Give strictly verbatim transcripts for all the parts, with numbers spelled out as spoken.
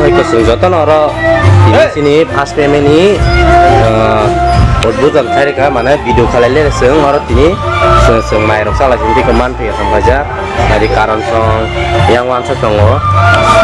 Eko chwng jotono oro tini chini first payment ni, ah, udbodon khairikha, mane video khalai le chwng oro tini chwng, chwng mairok chala chini tei man thwi thangkhaijak. Adi karon song yang uansuk tongo,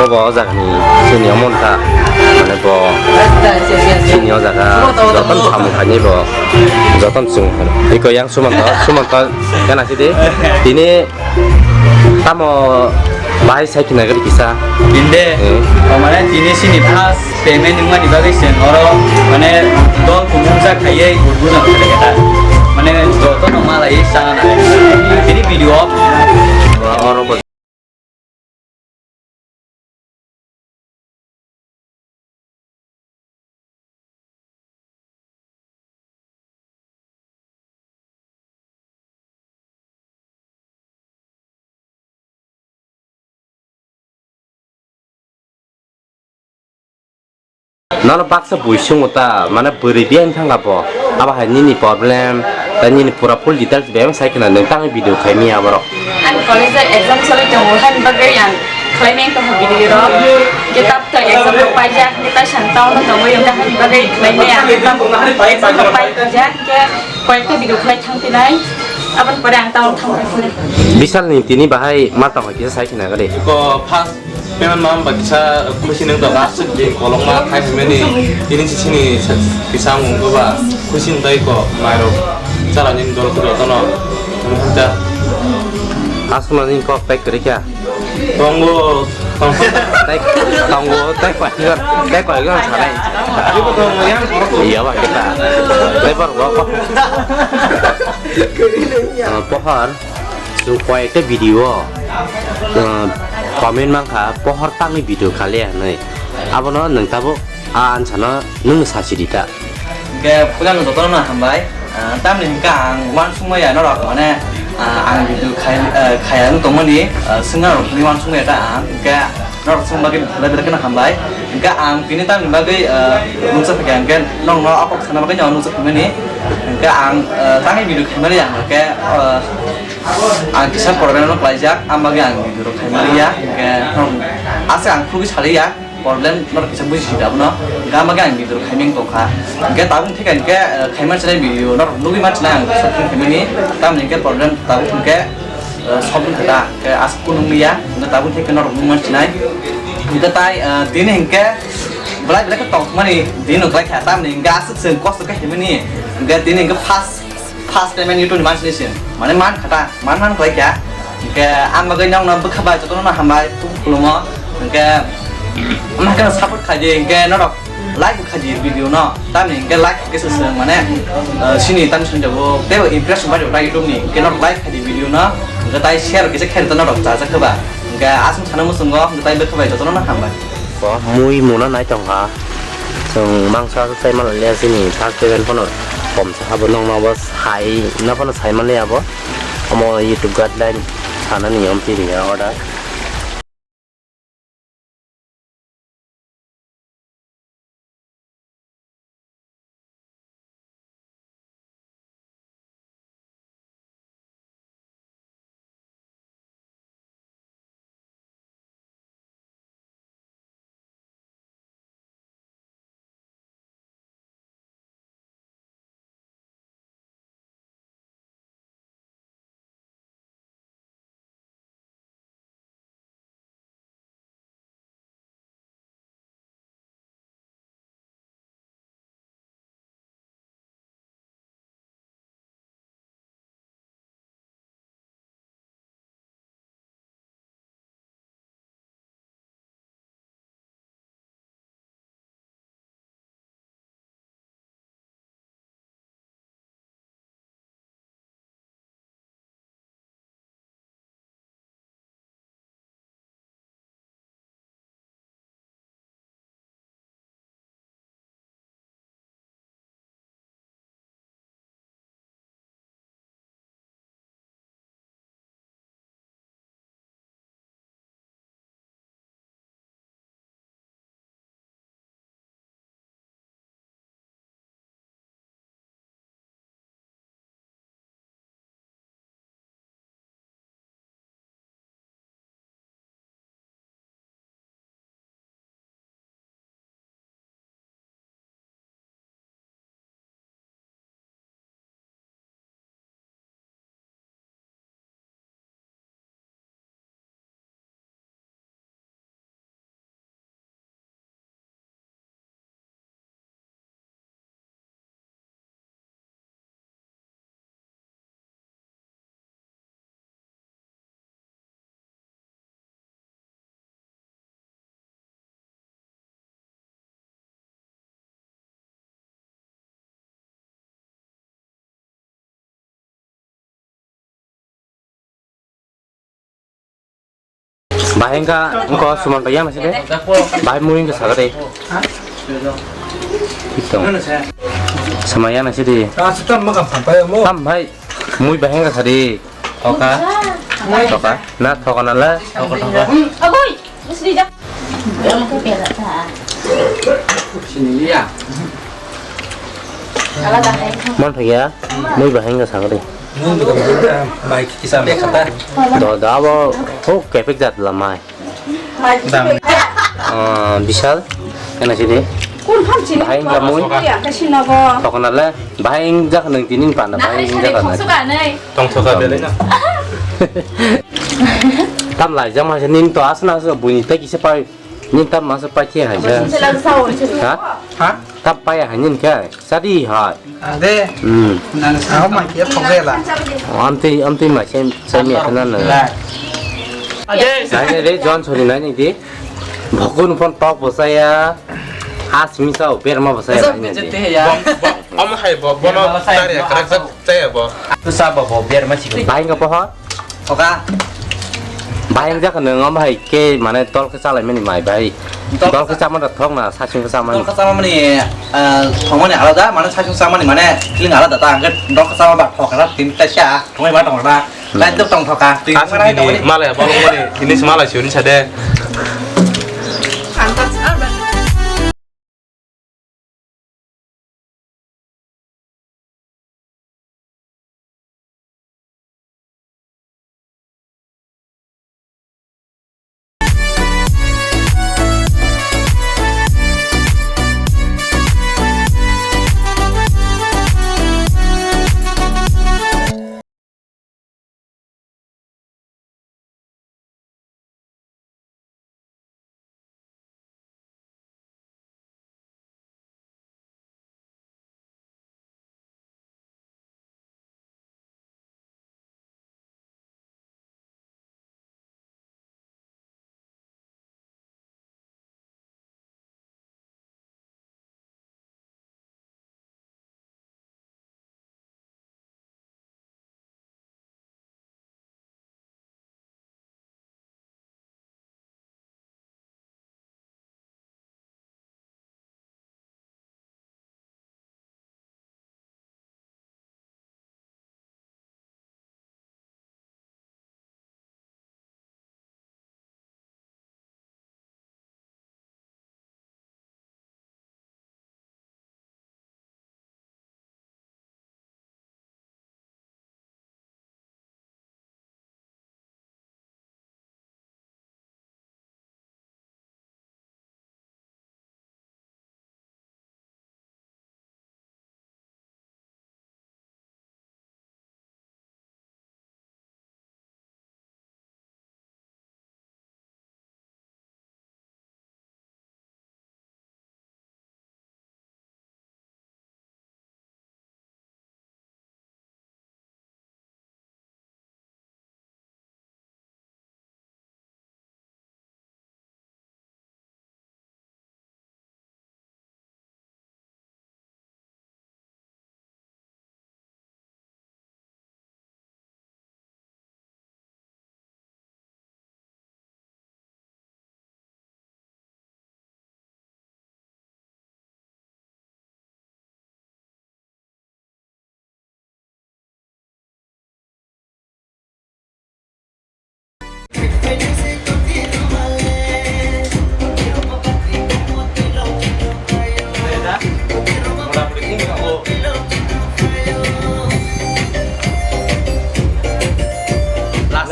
bobo o jaga ni chini omo wngkha, mane bo chini o jaga jotono samung khainai bo jotono chwng. Eko yang Sumanto, Sumanto, gana sidi tini. Tamo bahai sai khina gari kisa. Binde. Eh. O mane tini sini first payment wngmani bagwi se oro mane dol kumungsa khaiye udbodon khaikha. Mane jotono malai sana na. Tini video off. Oro bo. Nono baksa bui swngo ta, mane bwrwi biyang thangkha bo. Abo hai nini problem, tei nini pura full details bebak sai khna, nwng tangwi video khai manya borok. Ang college o exam solai tongo, haini bagwi ang khlai maya tongkha video rok. Hwnkhe tabuk exam rok paijak, hwnkhe tai san town o tongwi hwnkhe haini bagwi khlai maya ang exam, exam rok paijak, hwnkhe koyekta video khlai thang phinai, aboni pore ang town thang phinai. Bisal ni tini bahai ma tongkha kisa sai khna gari. Ko first Payment ma ba kisa khusi nung tongo, aswk din kolokma khai hwnmani tini sisini kisa wngkha ba khusi wngtai ko mairok chalani dol khe jotono wngkha. Aswkno nini kok tei kwrwi kha? Tongo, tongo. Tei tongo, tei koi jon, tei koi jon sanai. Iya ba kita. Tei bor go. Pohor. Chwng koi ekta video o, uh, comment mankha, pohor tangwi video khali hinwi. Abono nwng tabuk a ansano nwng sasi di ta. Hwnkhe puila nwng jotono no hambai. Ah, tamni hwnkhe ang uansukmaya norok mane, ah, ang video khai, ah, khaya wng tongmani, ah, swngna rok thani uansukmaya ta ang. Hwnkhe norok swng bagwi belai belai kheno hambai. Hwnkhe ang tini tamni bagwi, ah, nukjak phaikha hwnkhe norokno o kok sana bagwi no nukjak phaimani. Hwnkhe ang, ah, tangwi video khaimani ang hwnkhe, ah, Ang kisa problem no klaijak, ang bagwi ang video rok khaimaliya, hwnkhe, hmm, aswk ang khugwi saliya, problem norok kisa buji sidi abono, hwnkhe ang bagwi ang video rok khaimani tongkha, hwnkhe tabuk thikha hwnkhe, eh, khaima chinai video norok nugwi ma chinai ang shortcut khaimani, tamoni hwnkhe problem tabuk hwnkhe, eh, solve wngkha da, hwnkhe aswk kunu wngliya, hwnkhe tabuk thikha norok nugwi ma chinai, hwnkhe tai, eh, tini hwnkhe belai belai khe tongthokmani din no klaikha, tamoni hwnkhe aswk chwng kosto khe khaimani, hwnkhe tini hwnkhe first First time YouTube ni mansi ni sin. Mane man khata, man man khlai kha. Hwnkhe ang bagwi nokno bwkha bai jotono no hambai, khulumo. Hwnkhe ama khe support khai di, hwnkhe norok like khai di video no. Tamni hwnkhe like khe se se mane, eh, sini tamni sanja bo tei impression bai rok YouTube ni. Hwnkhe norok like khai di video no. Hwnkhe tai share khe se khe norok cha cha khe ba. Hwnkhe aswk sana muchungo, hwnkhe tai bwkha bai jotono no hambai. Bo mui muna nai tongkha. Chwng mangsa se sai manliya chini first payment phano kom se habo nokno bo sai no phano sai manliya bo. Omo YouTube guideline sanani yom twi ria order. Bahai wngkha, wngkha suman bai yang nasi de. Bahai mui wngkha saga de. Hitong. Sama yang nasi de. Tam bahai mui bahai wngkha sadi. Thoka. Thoka. Na thoka na la. Thoka, thoka. Mon thangya, mui bahai wngkha saga de. Mai kisa me khata. Do da bo ho kepek jat la mai. Dam. Ah, Bishal, kena sini. Kun ham sini. Bahai wngkha mui. Thokna le, bahai wngkha nang tini panda, bahai wngkha nang. Tong thoka bele na. Tam lai jang ma se ning to asna so buni ta kisa pai. Ning tam ma se pai thia hai ja. Ha? Ha? Tam pai hai ning kai. Sadi hai. Ade. Hmm. Nang sao mai kia thok de la. Amtwi, amtwi mai sem, sem ya khana na. Nai re John sori nai ni di. Bokun phone tok bo saya. Has mi sao berma bo saya nai ni di. Bom, bom, om hai bo, bono tari ya, karak sa saya bo. Tu sa bo, bo berma si. Bai nga poho. Thoka. Bahai wngkha nang omo hai khe mane dol khe chalai mani mai bahai. Dol khe chama da thok na sasing khe chama. Dol khe chama mani, ah, thongmani alada, mane sasing chama mani mane feeling alada ta, hwnkhe dol khe chama ba thok na tin ta sha, thongmani ba thok na. Lai dok tong thoka. Tin asuk mane ini thongmani. Malai bolong mani, ini semalai siuni sade.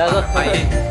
Last time.